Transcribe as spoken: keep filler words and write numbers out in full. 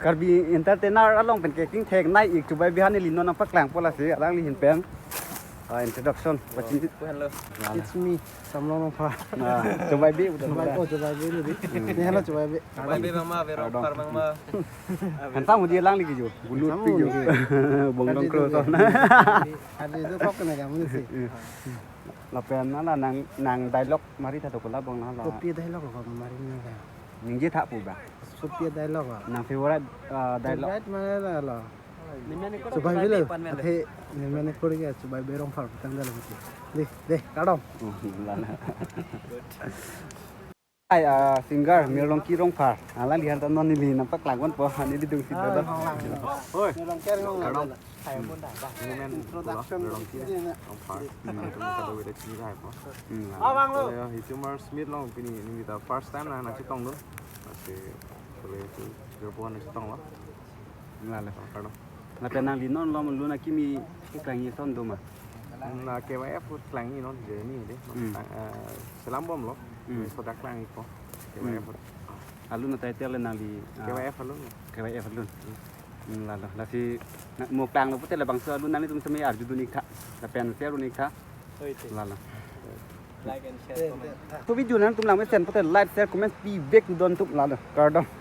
Karbi Entertainer along pen ke king thek nai ik Chubai Bey neli non nangpaklangpo lasi alangli ahin pen. Ah, introduction. Pachini. Hello. It's me, Samlong Rongphar. Ah, Chubai Bey udah. Chubai, oh, Chubai Bey dei. Hmm. Ini hello Chubai Bey. Chubai Bey mama, Bey Rongphar mama. Hantam mudi alangli keju. Bulu. Hantam pi ju. Mudi. Bongdong kro to. Ada itu kok kena kamu sih. Lapen nang la nang, nang dialogue mari tha to kola bong nang la. Kopi dialogue ko mari nang la. Ningje tha pu ba. Kopi dialogue ko. Nang favorite, ah, dialogue. Favorite mana la lo? Chubai Bey lo. Athe, ni mane kori ya Chubai Bey Rongphar tang dalam itu. Dei, dei, kardom. Oh, la la. Ai, ah, singer Mirlongki Rongphar. Alangli ahin ta non neli nangpaklangponpo, neli dungsi. Ah, dada. Hong lang. Oi. Mirlongki Rongphar. Kardom. Hai, mun dah, bah. Ini men introduction. Mirlongki ini, nah. Rongphar. Hmm. Nangtum kado beda chini hai po. Hmm. Ah, bang lo. Ya, itu Mars Smith long pini, ini kita first time na nangchetongdun. Masih boleh itu gerbo nangchetonglo. Lale. Kardom. Lapen nangli non lo mun lo na kimi keklangji ason do ma? Na K Y F ahut klangji non journey dei. Hmm. Eh, selam bomlo. Hmm. Soda klangji ko. K Y F ahut. Hmm. Alun a-title nangli, ah, K Y F alun. K Y F alun. Hmm. Hmm, lalo. Lasi na, mo klanglo pute labangso alun nanglitum seme arjudun ik tha. Lapen share un ik tha. Oi, te. Lalo. Like and share, comment. To video nangtum lang mesen pute like, share, comment pi vek don tum lalo. Kardom.